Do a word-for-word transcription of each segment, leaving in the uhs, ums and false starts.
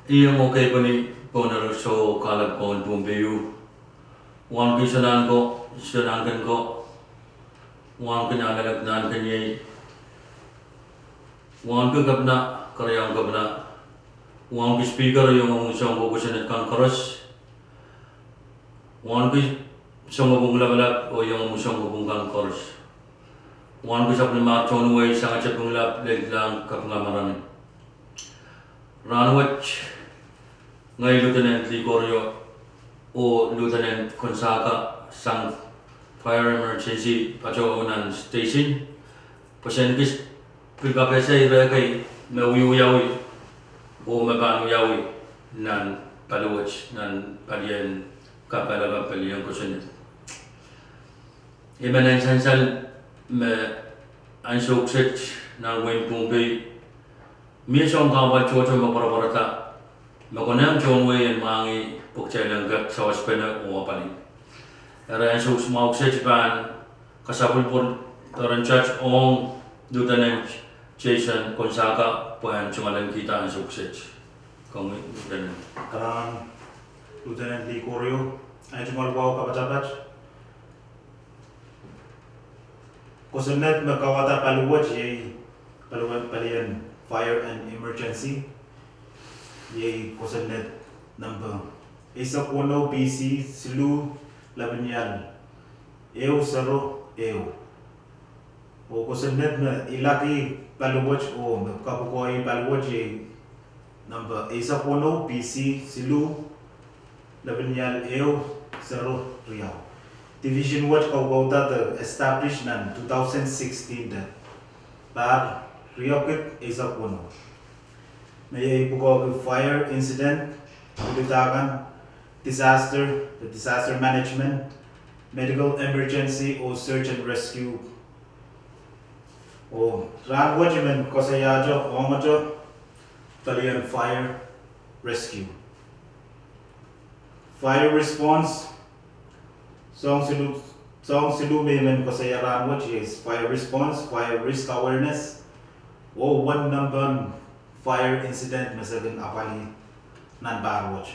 Ih ong ekei pwoni pohn erekiso kahlap ong Pohnpei, wahnki Sohngen ko, Sohngen ko, wahnki Nahnalek, Nahnkeniei, wahnki Kepina, Keriaun Kepina, wahnki Speaker, oh iang mwomwen soang ko kosonned kan koaros, wahnki soang kopwung lapalap oh iang mwomwen soang kopwung kan koaros, wahnki sapwellimar tohn wehi sang tepin lap, lel kilang, kapinga maranin. Rahnwet, ngehi Lieutenant Lee Koryo oh Lieutenant Konsaka sang Fire Emergency patohwan nan station, pwe se kis pil kapehse ire kei me wiewiawi oh me pahn wiawi nan paliwet, nan palien kapakap, palien kosonned. I men sansal me ansou kiset nan wehin Pohnpei mie soang kahpwal tohto me pwarapwarada, me konehng tohn wehi en mwahngih pwe kitail en kak sawaspene oh apwalih. Eri ansou mwahu kiset I pahn kasapwil pwon, peren church ong Lieutenant Jason Konsaka pwe en tungoal en kihda ansou kiset. Komwi Lieutenant. Kalahngan Lieutenant Lee Koryo, ai tungoal wahu kapatapat. Kosonned me kauwada paliwet iei paliwet, palien Fire and Emergency, iei kosonned number eisek weneu P C siluh lepin ial ehu sero ehu. Oh kosonned me ilaki paliwet oh me kapwukoahi paliwet iei number eisek weneu P C siluh lepin ial ehu sero riau. Division wet kaukauda de establish nan two thousand sixteen de pahr riekid eisek weneu. Me iei pwukoahki fire incident, luludahkan, disaster, disaster management, medical emergency oh search and rescue. Oh rahnwet I men koasoiahte ongete palien fire rescue. Fire response, soang siluh, soang siluh me I men koasoia rahnwet iei fire response, fire risk awareness, oh wen nempehn fire incident me se kin apwalih nan pahr wet.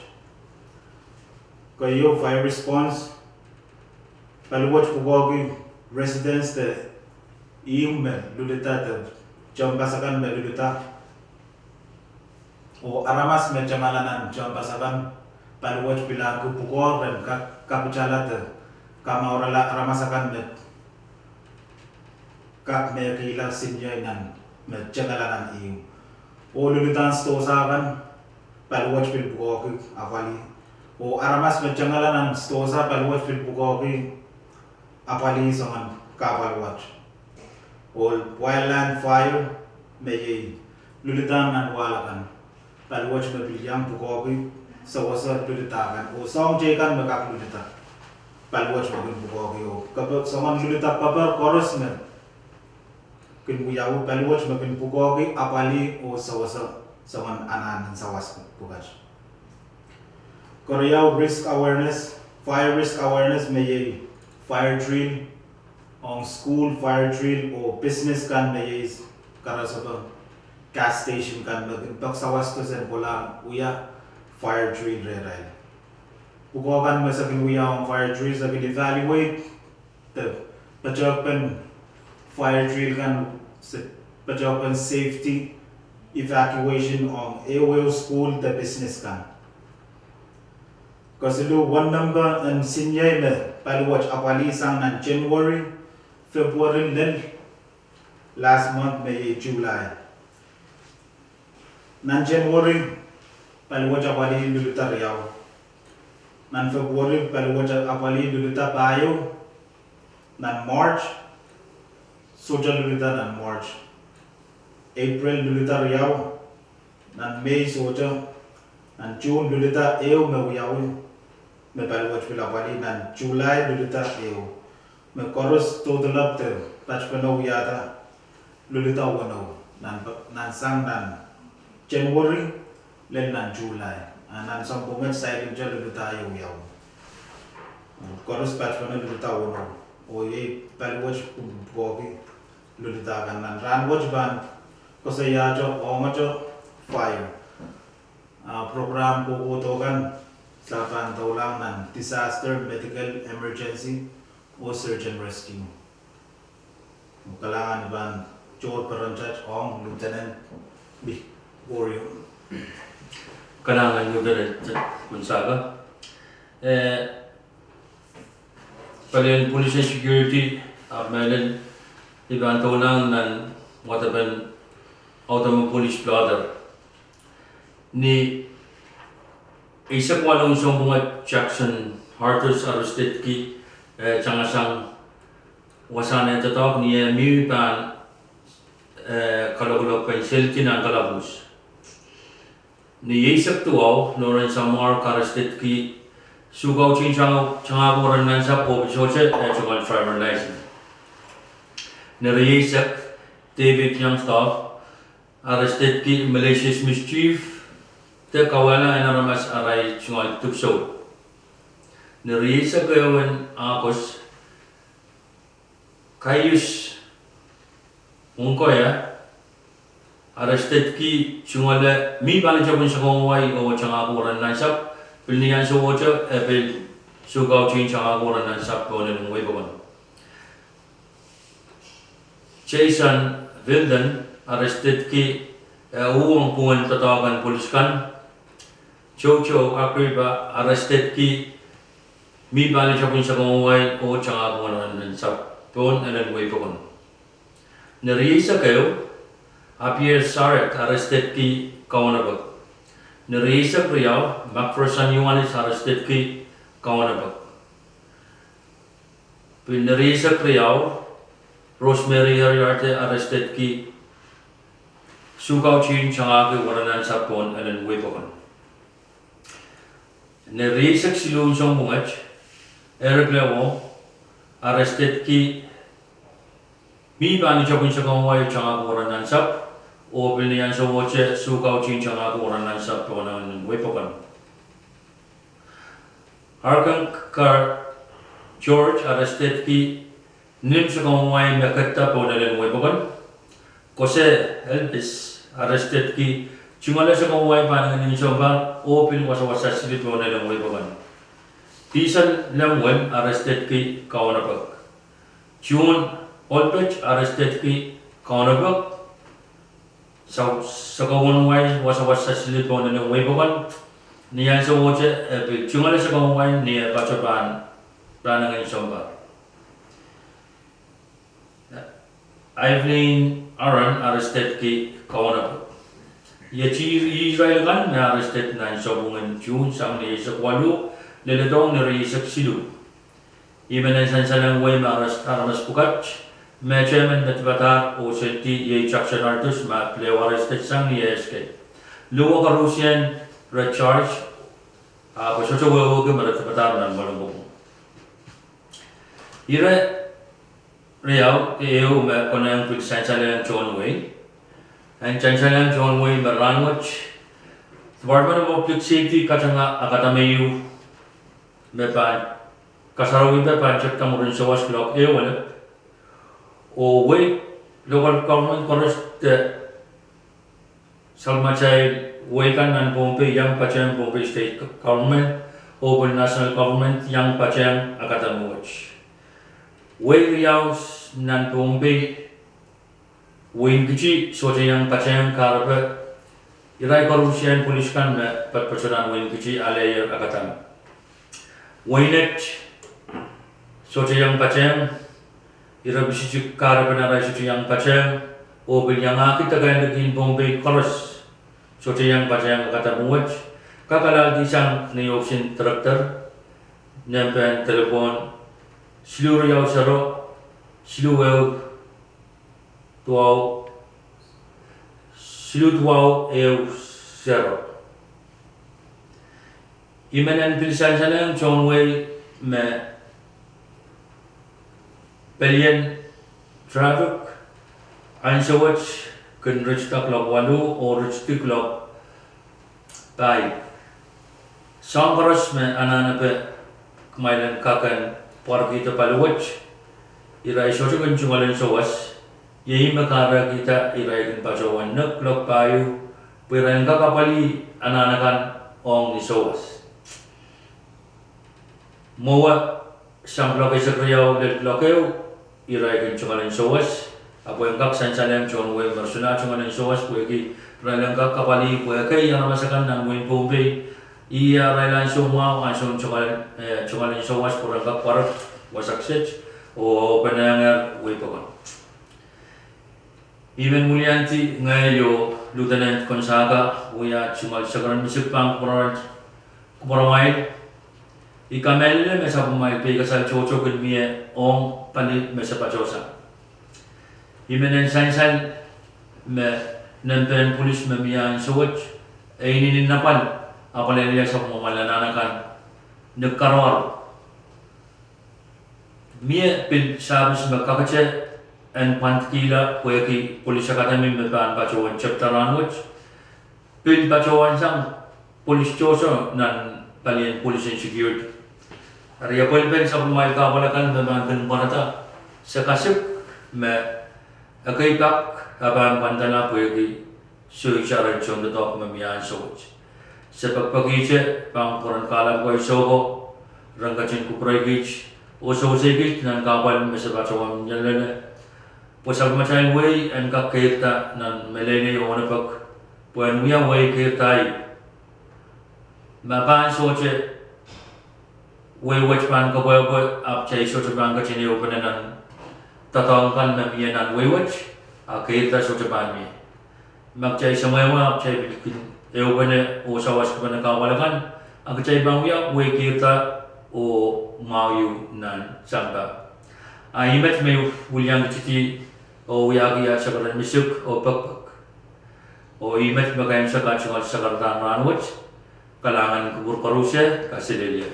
Keieu fire response, paliwet pwukoahki residents de ihmw me lulida de tehnpas akan me lulida oh aramas me tengala nan tehnpas akan, paliwet pil ahneki pwukoa ren kak kapitala de kamourala aramas akan me kak mehkihla senior nan me tengala nan ihmw. Oh luludahn stores akan, paliwet pil pwukoahki apwalih. Oh aramas me tengala nan stores, paliwet pil pwukoahki apwalih soangen kahpwal wet. Oh wildland fire, me iei luludahn nan wahl akan, paliwet me pil iang pwukoahki sewese luludahn kan oh soahng teikan me kak lulida, paliwet me kin pwukoahki. Oh soangen lulida keper koaros me kin wiawi, paliwet me kin pwukoahki apwalih oh sewese soangen anahn en sawas pwukat. Keriau, risk awareness, fire risk awareness me iei fire drill ong school, fire drill oh business kan me iei karasepe gas station kan me kin pek sawasto sen kolahng wia fire drill rehrail. Pwukoa kan me se kin wia ong fire drill, se kin evaluate de patohpen fire drill kan, se patohpen safety evacuation ong ehuehu school de business kan. Kesiluh, wen nempe en senior me paliwet apwalih sang nan January, February lel last month me iei July. Nan January, paliwet apwalih lulida riau. Nan February, paliwet apwalih lulida pahieu. Nan March, sohte lulida nan March. April lulida riau. Nan May sohte. Nan June lulida ehu me wiawi, me paliwet pil apwalih. Nan July lulida ehu. Me koaros tohdelap de patpene wiahda lulida weneu, nan, nan sang nan January lel nan July. A nan sounpwong wet saikinte lulida ehu wiawi. Koaros patpene lulida weneu. Oh iei paliwet pwukoahki lulida kan. Nan rahnwet I pahn koasoiahte ongete fire. Ah, Program kohkohdo kan, se pahn doulahng nan disaster, medical emergency, oh search and rescue. Kalahngan I pahn tohr perengtail ong Lieutenant Bikorio. Kalahngan Lieutenant Kunsaka. Eh, palien police and security, ahpw mehlel I pahn doulahng nan wadepen audepen police blotter. Ni eisek walu sounpwong wet Jackson Arthurs arrestedki, eh, tangasang wasahn eh doadoahk ni eh mihmi pahn, eh, kalokolok pen seldi nan kalapwuhs. Ni eisek duwau Lawrence Amar arrestedki, sukautihn tangahki weren nansapw oh pil sohte eh tungoal driver license. Ni rieisek David Youngstoff arrestedki malicious mischief, de kawehla en aramas arail tungoal dipwisou. Ni rieisek ehu en August, Kaius Wungkoya arrestedki, tungoale mih pali tepin sakau wai oh tangahki weren nansapw, pil ni ansowohte e pil sukautihn tangahki weren nansapw pohn elen weipokon. Jason Vilden arrestedki, eh, uhwong pwungen doadoahk en police kan. Jojo Agrippa arrestedki, mih pali tepin sakau wai oh tangahki weren nansapw pohn elen weipokon. Ni rieisek ehu, Abiel Saret arrestedki, kaunopek. Ni rieisek riau, Macpherson Iohannis arrestedki, kaunopek. Pil ni rieisek riau, Rosemary Heriarte arrestedki, sukautihn tangahki weren nansapw pohn elen weipokon. Ni rieisek siluh sounpwong wet, Eric Lewo arrestedki, mih pali tepin sakau wai tangahki weren nansapw, oh pil ni ansowohte sukautihn tangahki weren nansapw pohn elen weipokon. Arkang Kar George arrestedki, nim sakau wai me ketido pohn elen weipokon. Kose Elvis arrestedki, tungoale sakau wai pahn ngehn en sounpar oh pil wasawasa sili pohn elen weipokon. Dison Lemuel arrestedki, kaunopek. June Olpet arrestedki, kaunopek. Sa-, sakau wai wasawasa sili pohn elen weipokon. Ni ansowohte e pil tungoale sakau wai ni eh patohwan pahn ngehn en sounpar. Evelyn Aaron arrestedki, kaunopek. Iet irail kan me arrested nan sapwungen June sang ni eisek waluh, leledohng ni rieisek siluh. I men en sansalehng wehi me arrest aramas pwukat, me chairman me dipadahr oh seldi iei Jackson Arthurs me pil ehu arrested sang ni eh S K. Luhwe koaruhsie re charge, ahpw sohte wehwehki me re dipadahr nan mwoalen kopwung. Ire riau de ehu me konehng pil sansalehng tohn wehi. En sansalehng tohn wehi me rahnwet, Department of Public Safety katanga akadameieu me pahn kasarawipe pahn tepda mwurin sawas kuloak ehu elep, oh wehi local government koaros de sapwellimatail wehi kan nan Pohnpei iang patehng Pohnpei State Government oh pil national government iang patehng akadami wet. Wehi riau nan Pohnpei, Wein Kiti sohte iang patehng kahrepe irail koaruhsie en police kan me poatopoat nan Wein Kiti aleier akadami. Wein Tet sohte iang patehng, ire pisiti kahrepe nan arail sohte iang patehng, oh pil iangahki deke en likin Pohnpei koaros sohte iang patehng akadami wet. Kak alahlkihsang ni office en director, nempehn delepwohn siluh riau sero, siluh ehu duwau, siluh duwau ehu sero. I men en pil sansalehng tohn wehi me pelien traffic ansou wet kin ritida kuloak waluh oh ritidi kuloak pahieu. Soahng koaros me anahnepe kumwail en kak en pwarkihda paliwet, irail sohte kin tungoal en sawas, iei me kahrehkihda irail kin patohwan nek kuloak pahieu, pwe irail en kak apwalih anahn akan ong ni souwas. Mwowe sang kuloak eisek riau lel kuloak ehu, irail kin tungoal en souwas, ahpw en kak sansalehng tohn wehi me re solahr tungoal en souwas pwehki irail en kak kapwalih pwe ekei aramas akan nan wehin Pohnpei, ih arail ansou mwahu, ansoun tungoal en souwas pwe ren kak pwarek wasa kiset oh openehngehr wehi pokon. I men wiliandi ngehi oh Lieutenant Gonzaga wia tungoal sakaradahn misik pahn kupwuramwail. I kamehlele me sapwellimamwail peikasal tohto kin mie ong pali me se patohsang. I men en sansal me nempehn pwolis me mie ansou wet e inenen apwal, apwalih sapwellimamwail anahn akan ni karuaru. Mie pil sahpis me kakete en pwandikihla pwehki police academy me pahn patohwan tepda rahnwet, pil patohwansang police tohto nan palien police and security. Eri apwalih sapwellimamwail kahpwal akan me pahn kin pwarada, se kasik me ekei pak e pahn pwandala pwehki sohte ren tohndoadoahk me mie ansou wet. Se pekipekihte pahn kupwuren kahlap ko, I sehse ren ketin kupwurei kiht oh sewese kiht nan kahpwal me se patohwan lelehng, pwe sapwellimatail wehi en kak keirda nan Meleineiohnepek, pwe en wia wehi keirda ie. Ma pahn sohte wehi wet pahn kepwehpwe, ahpw kitail sohte pahn ketin ehupene nan doadoahk kan me mie nan wehi wet, a keirda sohte pahn mie. Ma kitail semwehmwe, ahpw kitail pil kin ehupene oh sawaskipene kahpwal akan, a kitail pahn wia wehi keirda oh mwahu nan sampah. A ih met me I wiliandi oh wiahki aht sakaradahn misik oh pekipek. Oh ih met me keimwseklahn tungoal sakaradahn rahnwet. Kalahngan en kupwur koaros, kaselehlie.